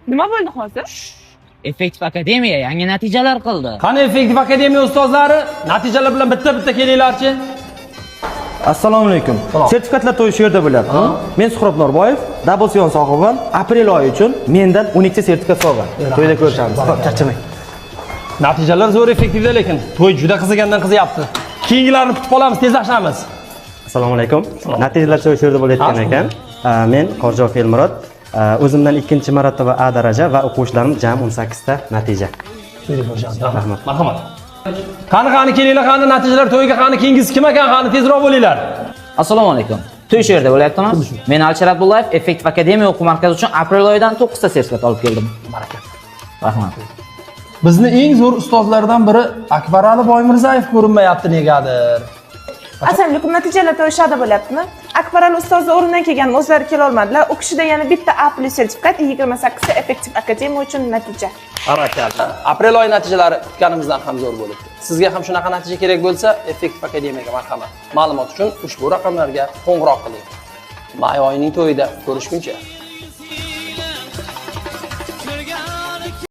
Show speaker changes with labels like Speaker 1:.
Speaker 1: Nima bo'ldi hozir?
Speaker 2: Effektiv Akademiya yangi natijalar qildi.
Speaker 3: Qani Effektiv Akademiya ustozlari, natijalar bilan bitta-bitta kelinglarchi.
Speaker 4: Assalomu alaykum. Sertifikatlar to'yi shu yerda bo'lyapti. Men Suhrob Norboyev, Double Sion sohibi. Aprel oyi uchun mendan 12 ta sertifikat sovg'a. To'yda ko'rishamiz. Xo'p, charchamang.
Speaker 3: Natijalar zo'r effektivda, lekin to'y juda qizigandan qiziyapti. Keyingilarni kutib qolamiz, tezlashamiz.
Speaker 5: Assalomu alaykum. Natijalar shu yerda bo'layotgan ekan. Men Qorjov Elmurod. O'zimdan ikkinchi marotaba A daraja va o'quvchilarim jami 18 ta natija.
Speaker 3: To'yda ko'rishamiz.
Speaker 5: Rahmat.
Speaker 3: Marhamat. Qani, qani, kelinglar, qani natijalar to'yiga, qani keyingisi kim ekan, qani tezroq bo'linglar.
Speaker 2: Assalomu alaykum. To'y shu yerda bo'lyaptimi? Men Alisher Abdullayev, Effektiv Akademiya o'quv markazi uchun aprel oyidan 9 ta sertifikat olib keldim.
Speaker 3: Barakat.
Speaker 2: Rahmat.
Speaker 3: Bizni eng zo'r ustozlardan biri Akbarali Boymirzayev ko'rinmayapti negadir.
Speaker 1: Assalomu alaykum. Natijalar to'yi shu yerda bo'lyaptimi? Akbarali ustozni o'rnidan kelgan, o'zlari kela olmadilar. U kishida yana bitta A plus sertifikat, 28 ta Effektiv Akademiya uchun natija.
Speaker 3: Barakalla. Aprel oyi natijalari kutganimizdan ham zo'r bo'libdi. Sizga ham shunaqa natija kerak bo'lsa, Effektiv Akademiyaga marhamat. Ma'lumot uchun ushbu raqamlarga qo'ng'iroq qiling. May oyining to'yida ko'rishguncha.